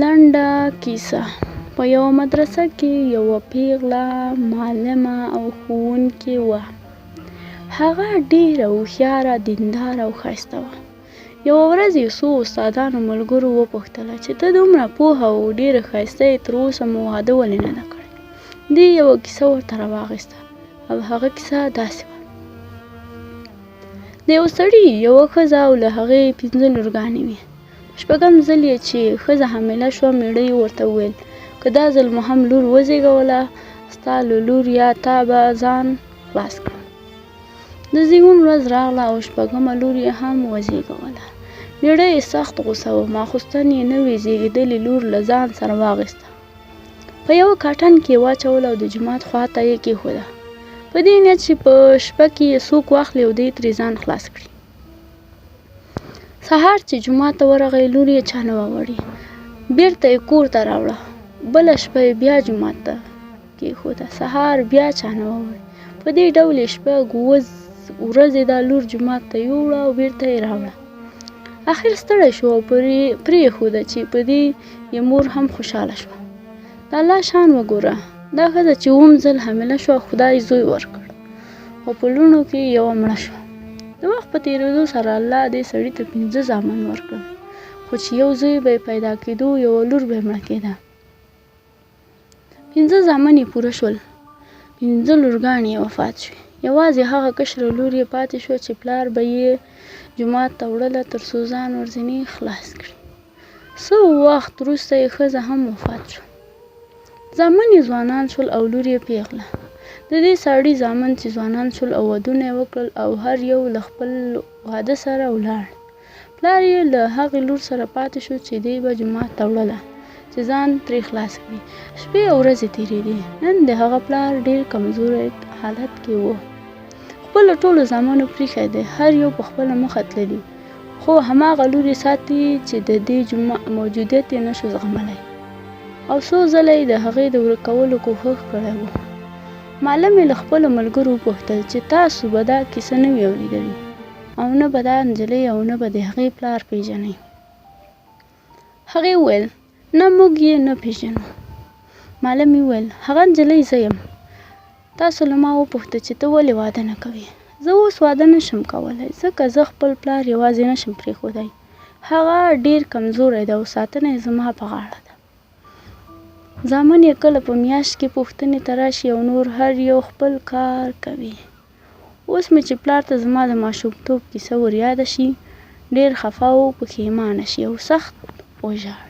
لنډه کیسه: په یوه مدرسه کې یوه پیغله معلمه او ښوونکې وه. هغه ډېره هوښیاره، دینداره او ښایسته وه. یوه ورځ یې څو استادانو ملګرو وپوښتله چې ته دومره پوهه او ډېره ښایسته یې، تر اوسه مو واده ولې نه ده کړی؟ دې یوه کیسه ورته راواخیسته او هغه کیسه داسې وه. د یو سړي یوه ښځه او له هغې پنځه لورګانې وې. شپږم ځل یې چې ښځه حامله شوه، مېړه یې ورته وویل، که دا ځل مو هم لور وزېږوله، ستا له لور یا تا به ځان خلاص کړم. د زېږون ورځ راغله او شپږمه لور یې هم وزېږوله. مېړه یې سخت غوسه و، ماخوستن یې نوې زېږېدلې لور له ځان سره واخیسته، په یوه کاټن کې یې واچوله او د جومات خوا ته یې کېښوده، په دې نیت چې په شپه کې یې څوک واخلي او دی ترې ځان خلاص کړي. سهار چې جومات ته ورغی، لور یې چا نه وه وړې، بېرته یې کور ته راوړه. بله شپه یې بیا جومات ته کېښوده، سهار بیا چا نه وه وړې. په دې ډول یې شپږ اووه ورځې دا لور جومات ته یووړه او بېرته یې راوړه. اخر ستړی شو او پرې یې ښوده چې په دې یې مور هم خوشحاله شوه. د الله شان وګوره، دا ښځه چې اووم ځل حامله شوه، خدای زوی ورکړ. خو په لوڼو کې یوه مړه شوه. د وخت په تېرېدو سره الله دې سړي ته پنځه زامن ورکړل، خو چې یو زوی به یې پیدا کېدو، یوه لور به یې مړه کېده. پنځه زامن یې پوره شول، پنځه لورګانې یې وفات شوې. یوازې هغه کشره لور یې پاتې شوه چې پلار به یې جومات ته وړله تر څو ځان ورځنې خلاص کړي. څه وخت وروسته یې ښځه هم وفات شوه. زامن یې ځوانان شول او لور یې پېغله. د دې سړي زامن چې ځوانان شول او ودونه یې وکړل او هر یو له خپل واده سره ولاړ. پلار یې له هغې لور سره پاتې شو چې دی به جومات ته وړله چې ځان ترې خلاص کړي. شپې او ورځې تېرېدې. نن د هغه پلار ډېر کمزوری حالت کې و. خپلو ټولو زامنو پرېښی دی، هر یو په خپله مخه تللي. خو هماغه لور یې ساتي چې د دې موجودیت یې نشو زغملی او څو ځله یې د هغې د ورکولو کوښښ کړی و. معلم یې له خپلو ملګرو وپوښتل چې تاسو به دا کیسه نه وي اورېدلې او نه به دا نجلۍ او نه به د هغې پلار پېژنئ. هغې وویل، نه موږ یې نه پېژنو. معلم وویل، هغه نجلۍ زه یم. تاسو له ما وپوښته چې ته ولې واده نه کوې؟ زه اوس واده نه شم کولی، ځکه زه خپل پلار یوازې نه شم پرېښودی. هغه ډېر کمزوری دی او ساتنه یې زما په غاړه ده. زامن یې کله په میاشت کې پوښتنې ته راشي او نور هر یو خپل کار کوي. اوس مې چې پلار ته زما د ماشومتوب کیسه وریاده شي، ډېر خفه او پښېمانه شي او سخت وژاړي.